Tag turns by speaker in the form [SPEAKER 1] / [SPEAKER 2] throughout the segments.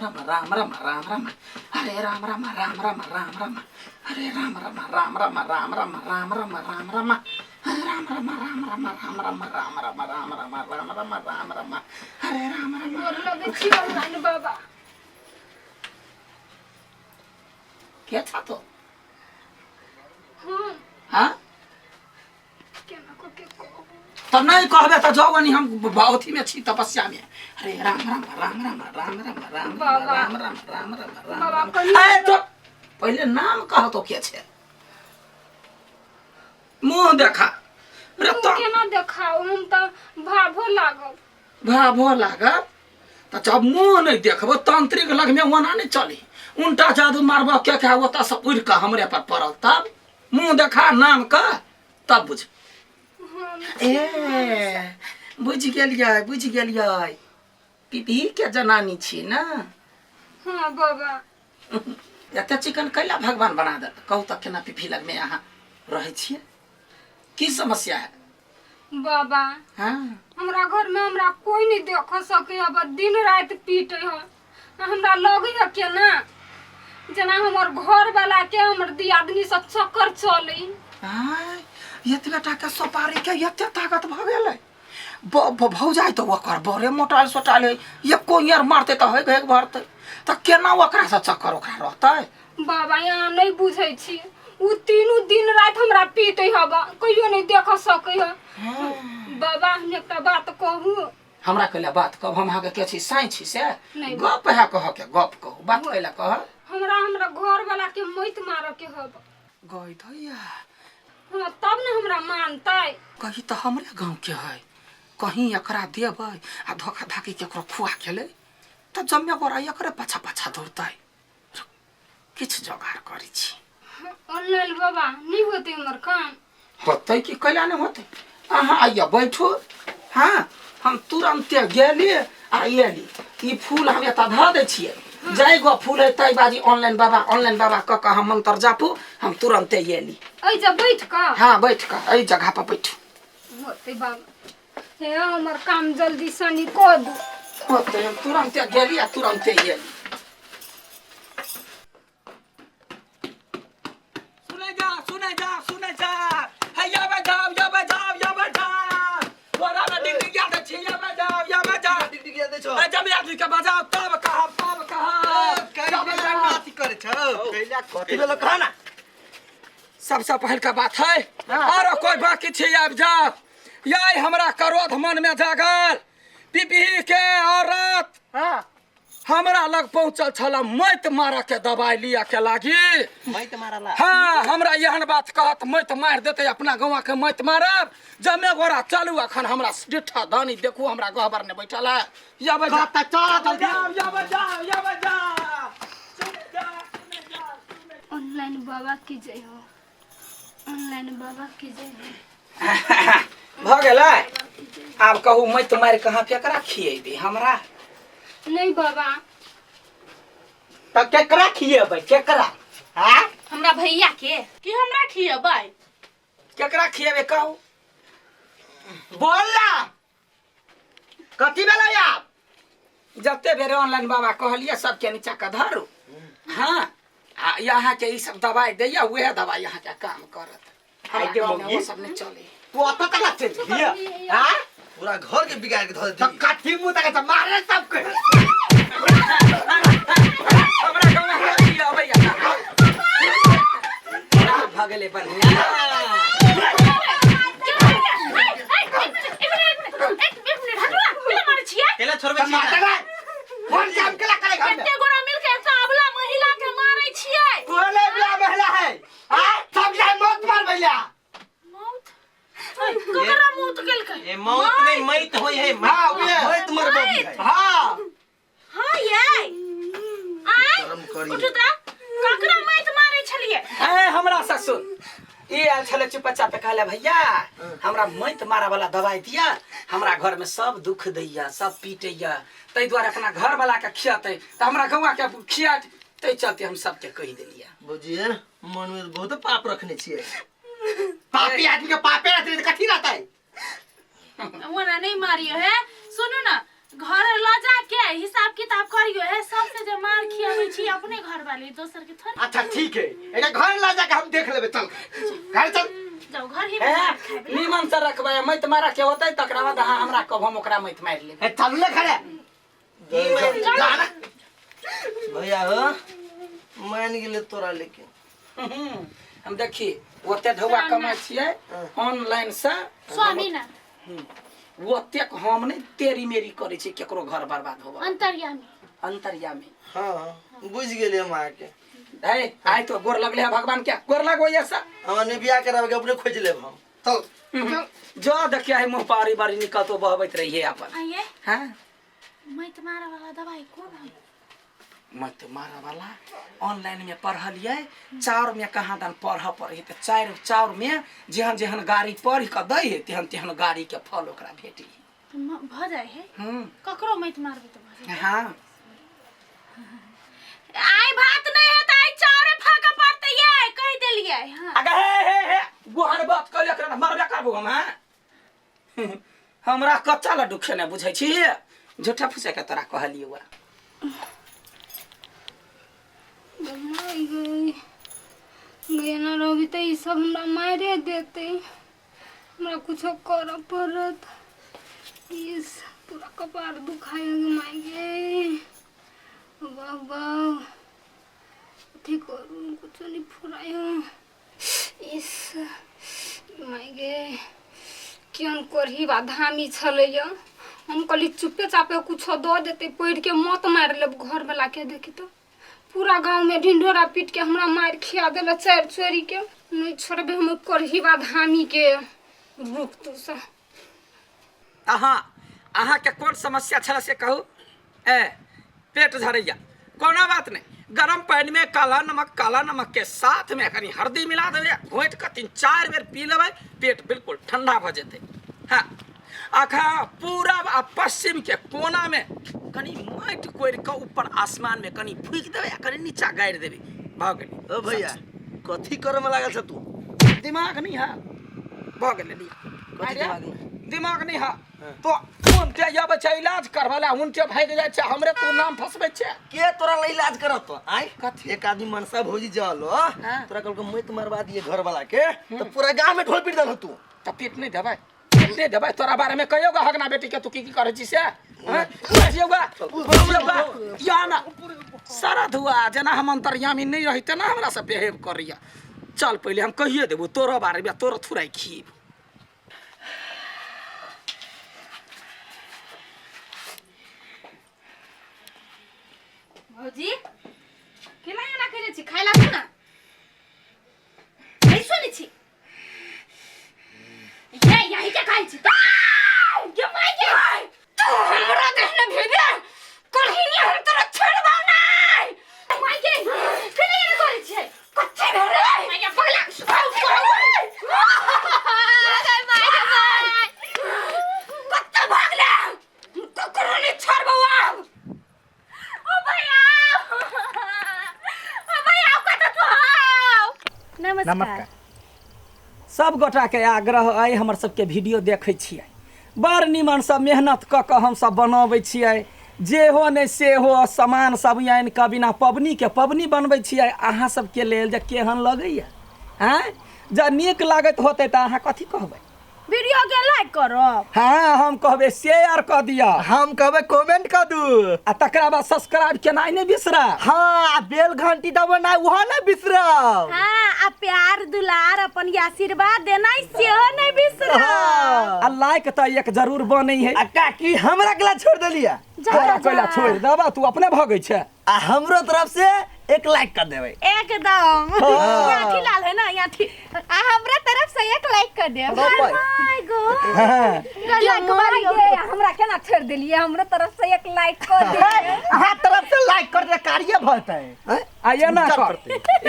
[SPEAKER 1] राम राम राम राम राम हरे राम राम राम राम राम राम हरे राम राम राम राम राम राम राम राम राम राम हरे राम राम राम राम राम राम राम राम राम राम राम राम राम राम हरे राम राम
[SPEAKER 2] गोर लगै छी ऑनलाइन बाबा।
[SPEAKER 1] के छा तो?
[SPEAKER 2] हम।
[SPEAKER 1] हाँ?
[SPEAKER 2] केना कऽ के कहू?
[SPEAKER 1] तऽ नहि कहबे तऽ जाउ कनी, हम अथी में छी, तपस्या में। हरे राम राम राम राम राम राम राम
[SPEAKER 2] बाबा।
[SPEAKER 1] राम राम राम राम राम
[SPEAKER 2] बाबा,
[SPEAKER 1] राम।
[SPEAKER 2] कनी-
[SPEAKER 1] ए, तो पहिले नाम कह तो, के छै, मुंह देखा रे।
[SPEAKER 2] मुँह
[SPEAKER 1] तो
[SPEAKER 2] केना देखाउ? हम तऽ भाभो लागब।
[SPEAKER 1] भाभो लागत तऽ जब मुंह नहि देखबो, तांत्रिक लगमे ओना नहि चली, उल्टा जादू मारबो के के ओतऽ से उड़ि कऽ हमरे पर पड़ल। तब मुंह देखा, नाम कह, तब बुझ।
[SPEAKER 2] हम
[SPEAKER 1] ए, बुझि गेलियै, बुझि गेलियै, पीपी के जनानी छी ने?
[SPEAKER 2] हाँ बाबा।
[SPEAKER 1] एते चिकन कैला भगवान बना देल? कहू तऽ, केना पीपी लगमे अहाँ रहै छियै? की समस्या है?
[SPEAKER 2] बाबा।
[SPEAKER 1] हाँ।
[SPEAKER 2] हमरा घर में हमरा कोई नहीं देख सके है, बस दिन रात पीटे है। हमरा लगे है केना जेना हमर घर वाला के हमर दियादनी से चक्कर चले।
[SPEAKER 1] आय, एतबे टाका सोपारी के एते ताकत भऽ गेलै? भौजाइ तऽ ओकर बड़े मोटायल सोटायल है, एको यार मारतै तऽ हेग हेग भरतै, तऽ केना ओकरासँ चक्कर ओकरा रहतै?
[SPEAKER 2] बाबा, यहाँ नहीं बुझै छी, उ तीनू दिन रात हमरा पीटे हबा, कहियो नहीं देख सके है। बाबा, हम एकटा बात कहू?
[SPEAKER 1] हमरा कैला बात कहब? हम अहाँके के छी, साँइ छी से?
[SPEAKER 2] नहि।
[SPEAKER 1] गप है कह के, गप कहू, बात कैला कह?
[SPEAKER 2] हमरा हमरा घर वाला के मौत मारऽ के हब।
[SPEAKER 1] गई धैया।
[SPEAKER 2] हाँ, तब ने हमरा मानतै।
[SPEAKER 1] कही तऽ हमरे गाँव के है, कहीं एकरा देबै आ धोखा धाकी केकरो खुआ खेलै तऽ जम्मे गोरा एकरे पाछा पाछा दौड़तै। किछु जोगाड़ करै छी।
[SPEAKER 2] ऑनलाइन बाबा, नहीं होते हमर काम?
[SPEAKER 1] होतै कि, कैला नहि होतै? अहाँ आइए, बैठू। हाँ, हम तुरन्ते गेली आ एली। ई फूल हम एतऽ धऽ दै छियै, जाय गो फूल है तै बाजी ऑनलाइन बाबा, ऑनलाइन बाबा कऽ कऽ हम मंत्र जापू, हम तुरन्ते एली।
[SPEAKER 2] एहि जे बैठ कऽ?
[SPEAKER 1] हाँ, बैठ कऽ, एहि जगह पर बैठू।
[SPEAKER 2] होते बाबा, हे हमर काम जल्दी सनी कऽ दू।
[SPEAKER 1] होतै, हम तुरन्ते गेली आ तुरन्ते एली। सुनै जा, सुनै जा, सुनै जा, हे याबे जाओ, याबे जाओ, याबे जाओ, तोरा में डिगडिगिया दै छी, याबे जाओ, याबे जाओ।
[SPEAKER 3] डिगडिगिया दै छौ?
[SPEAKER 1] ए, जब आदमी के बजाओ तब कहब, तब कहब।
[SPEAKER 3] कैला अथी करे छौ? कैला कथी भेलो, कह ना।
[SPEAKER 1] सबसे पहिलका बात है, आरो कोई बाकी छी? आबि जाओ। याय हमरा क्रोध मन में जागल, पिपही के औरत हमरा लग पहुंचल छल मौत मारऽ के दवाई लिअ के लागी।
[SPEAKER 3] मौत मारला?
[SPEAKER 1] हाँ, हमरा एहन बात कहत, मौत मारि देतै, अपना गौआ के मौत मारब। जमे गोरा चलू, अखन हमरा डिठा दानी देखू, हमरा गहबर ने बैठल है। याबे जा।
[SPEAKER 3] कतऽ? चल जल्दी।
[SPEAKER 1] जाओ, याबे जाओ, याबे जाओ, सुने जा, सुने जा, सुने।
[SPEAKER 2] ऑनलाइन बाबा की जय हो, ऑनलाइन बाबा की जय हो।
[SPEAKER 1] भऽ गेलै? आब कहू, मौत मारि कहाँ केकरा खिएबी हमरा?
[SPEAKER 2] नहीं बाबा।
[SPEAKER 3] तऽ केकरा खिएबै, केकरा? हाँ।
[SPEAKER 4] हमरा भैया के
[SPEAKER 5] की हमरा खियेबै?
[SPEAKER 1] केकरा खिएबै, कहू।
[SPEAKER 3] बोल ना, कथी भेलै आब?
[SPEAKER 1] जते बेर ऑनलाइन बाबा कहलियै, सबके नीचा के धरू। हाँ, आ अहाँके ई सब दवाई दैया, उएह दवाई अहाँके काम करत। हमरा
[SPEAKER 3] आइ के
[SPEAKER 1] गाँवमे
[SPEAKER 3] मौगी।
[SPEAKER 1] ओ सब नहि चले।
[SPEAKER 3] तू अतऽ तक चलि गेलियै? हाँ,
[SPEAKER 6] पूरा घर के बिगाड़ के धऽ
[SPEAKER 3] तऽ
[SPEAKER 6] दी।
[SPEAKER 3] कथी मुँह तक मारे सबके?
[SPEAKER 1] हमरा गाँवमे की अबैया भऽ गेलै बढ़िआँ।
[SPEAKER 3] केला छोड़बै छी ना? कोन काम केला करे घर में?
[SPEAKER 5] एते गोरा मिल के एकटा अबला महिला के मारै छियै।
[SPEAKER 3] कोने बिला महिला है? हाँ, सब जाय मौत मार भैया।
[SPEAKER 5] मौत ककरा मौत केलकै?
[SPEAKER 7] ए, मौत नहीं, मैत होय है।
[SPEAKER 3] हाँ, उहे।
[SPEAKER 6] मौत मरबी है।
[SPEAKER 3] हाँ।
[SPEAKER 5] हां यै, आय।
[SPEAKER 6] शरम करी।
[SPEAKER 5] उठू त, ककरा मैत मारै छलियै?
[SPEAKER 1] ए, हमरा ससुर ई आयल छलै चुपचाप, कहले, भैया, हमरा मौत मारा वाला दवाई दिया, हमरा घर में सब दुख दैया, सब पीटैया, ताहि दुआरे अपना घर वाला के खियाते तऽ हमरा गौआ के खिया, ताहि चलते हम सबके कहि देलियै।
[SPEAKER 6] बुझिए, मन में बहुत पाप रखने छियै।
[SPEAKER 3] पापी आदमी के पापे रहते तऽ कथी रहतै?
[SPEAKER 4] ओना नहीं मारियो है, सुनू ना।
[SPEAKER 5] घर ल जाके हिसाब किताब करियो है सबसे जे मार खियाबै छी अपने घर वाली दोसर के थोड़े।
[SPEAKER 3] अच्छा ठीक है, एकरा घर ला जाके हम देख लेबै। चल घर चल
[SPEAKER 5] जाओ घर ही में मार खाएब।
[SPEAKER 1] निमन से रखबै, मत मारा के होतै तकरा बाद अहाँ हमरा कहब, हम ओकरा मत मारि लेबै।
[SPEAKER 3] ए चल ले घरे जाना।
[SPEAKER 6] भैया हो मान गेलै तोरा, लेकिन
[SPEAKER 1] हम देखी ओते ढौआ कमाइ छियै ऑनलाइन से
[SPEAKER 5] स्वामी ना
[SPEAKER 1] ओतेक हम नहि तेरी मेरी करै छी केकरो घर बर्बाद होबऽ
[SPEAKER 5] अंतर्यामी
[SPEAKER 1] अंतर्यामी।
[SPEAKER 6] हाँ बुझि गेलियै हम अहाँके।
[SPEAKER 1] है आइ तो गोर लगले है भगवान के, गोर लगो ऐसा
[SPEAKER 6] हमरा नहि बियाह कराबे अपने खोजि लेब हम।
[SPEAKER 3] चल
[SPEAKER 1] जो देखिया है मुँह पारी बारी निकलतो बहबैत रहिए अपन।
[SPEAKER 5] आइए
[SPEAKER 1] हाँ
[SPEAKER 5] मत मारा वाला दवाई कोन है?
[SPEAKER 1] मत मारा वाला ऑनलाइन में पढ़लियै, चाउर में कहाँ दन पढ़ पड़े तऽ चारि चाउर में जेहन जेहन गाड़ी पढ़ कऽ दै है तेहन तेहन गाड़ी के फल ओकरा भेटी
[SPEAKER 5] भऽ जाइ है। ककरो मत मारबै तऽ भऽ जाइ।
[SPEAKER 1] हाँ
[SPEAKER 5] आइ भात नहीं है तऽ आइ चाउरे फाकऽ पड़तै ये कहि देलियै। हाँ
[SPEAKER 1] अगे हे हे हे गोहर बात कऽ एकरा मारबे करबो हम। हाँ हमरा कच्चा लड्डू खेने बुझै छी, झूठा फूसे के तोरा कहलियौ।
[SPEAKER 2] एना रहबी तऽ ई सब हमरा मारे देतै, हमरा कुछो करऽ पड़त। इस पूरा कपार दुखाय माय गे, वाह वाह अथी करू कुछो नहीं फुराय। इस माय गे केहन कोढ़ी बा धामी छलैया। हम कहली चुपे चापे कुछो दऽ देतै, पढ़ि के मत मारि लेब घर वाला के। देखी तऽ पूरा गाँव में ढिंढोरा पीट के हमरा मारि खिया देलक चारि चोरी के। नहीं छोड़बे हम कोढ़ी बा धामी के, रुक तू सा।
[SPEAKER 1] अहाँ अहाँके कोन समस्या छल से कहू? ए पेट झरैया कोनो बात नहीं, गरम पानि में काला नमक के साथ में कनी हल्दी मिला देबै, घोटि कऽ 3-4 बेर पी लेबै, पेट बिल्कुल ठंडा भऽ जेतै। हाँ अखा पूरब आ पश्चिम के कोना में कनी माटि कोरि कऽ ऊपर आसमान में कनी फूकि देबै आ कनी नीचा गाड़ि देबै, भऽ गेलै।
[SPEAKER 6] ओ भैया कथी करे में लागल छ तू?
[SPEAKER 1] दिमाग नहीं है, भऽ गेलै लिअ।
[SPEAKER 6] कथी दिमाग नहीं?
[SPEAKER 1] दिमाग नहीं है तो उनके अबै छै इलाज करबै ला, उनके भागि जाइ छै, हमरे तू नाम फसबै छै।
[SPEAKER 6] के तोरा ला इलाज करत तो? आय
[SPEAKER 1] कथी?
[SPEAKER 6] एक आदमी मनसा भौजी जल
[SPEAKER 1] हाँ।
[SPEAKER 6] तोरा कहलको मत मरवा दिए घर वाला के, तो पूरा गांव में ढोल पीट दल तू।
[SPEAKER 1] तऽ पीट नहीं देबै, पीट नहीं देबै तोरा बारे में कहियो गा हगना बेटी के तू की की करै छी से? हाँ? कहियो गा, कहियो गा, या ना सारा धुआ जेना हम अंतर्यामी नहीं रही तेना हमरा से बिहेव करैया। चल पहिले हम कहिए देबो तोरो बारे में, तोरो थुराइ खिएबो।
[SPEAKER 5] भौजी केना एना करै छी? खाय लागू ना, नहीं सुनै छी ये यही के खाइ छी। ये my गे
[SPEAKER 2] तू हमरा देहने भेबे कहिनी, हम तोरा छोड़बौ नहीं।
[SPEAKER 5] My गे केना एना करै छी?
[SPEAKER 2] कच्चे भेले
[SPEAKER 5] my गे पगला my गे my.
[SPEAKER 2] कत्ते भागले, ककरो नहीं छोड़बौ आब।
[SPEAKER 5] ओ भैया ओ भैया कतऽ तू हौ? नमस्कार।
[SPEAKER 1] सब गोटा के आग्रह अइ हमर सबके वीडियो देखै छियै, बड़ निमन सब मेहनत कऽ कऽ हमसब बनबै छियै, जे हो नहि से हो सामान सब आनि कऽ बिना पबनी के पबनी बनबै छियै अहाँ सबके लेल। जे केहन लगैया आँय, जँ नीक लागैत होतै तऽ अहाँ कथी कहबै?
[SPEAKER 5] वीडियो के लाइक करब।
[SPEAKER 1] हाँ हम कहबै शेयर कऽ दिअ,
[SPEAKER 3] हम कहबै कमेंट कऽ दू,
[SPEAKER 1] आ तकरा बाद सब्सक्राइब केनाइ नहि बिसरब।
[SPEAKER 3] हाँ आ बेल घंटी दबेनाइ ओहो नहि बिसरब।
[SPEAKER 5] हाँ आ प्यार दुलार अपन आशीर्वाद देनाइ सेहो नहि बिसरब।
[SPEAKER 3] हाँ।
[SPEAKER 1] आ लाइक तऽ एक जरूर बनै है।
[SPEAKER 6] आ काकी हमरा के ला छोड़ देलिया?
[SPEAKER 1] तोरा कोइला छोड़ि देबा, तू अपने भगै छै।
[SPEAKER 6] आ हमरो तरफ से एक लाइक कर देबै
[SPEAKER 5] एकदम। यहाँ थी लाल है ना यहाँ थी।
[SPEAKER 4] आ हमरा तरफ से एक लाइक कर देब।
[SPEAKER 5] My go
[SPEAKER 4] like मारियो, हमरा केना छोड़ देलिए? हमरो तरफ से एक लाइक कर दे।
[SPEAKER 3] अहाँ तरफ से लाइक कर दे कार्य भलतै।
[SPEAKER 1] आ एना कर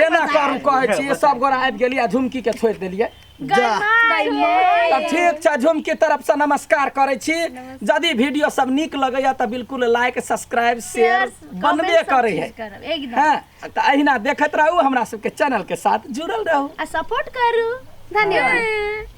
[SPEAKER 1] एना करू कहै छी, सब गोरा आबि गेलियै आ झुमकी के छोड़ि देलियै। तऽ ठीक छै, झुमकी तरफ से नमस्कार करै छी। यदि वीडियो सब नीक लगैया तऽ बिल्कुल लाइक सब्सक्राइब शेयर बनबे करै है।
[SPEAKER 5] एकदम।
[SPEAKER 1] हाँ तऽ अहिना देखैत रहू, हमरा सबके चैनल के साथ जुड़ल रहू
[SPEAKER 5] आ सपोर्ट करू।
[SPEAKER 4] धन्यवाद।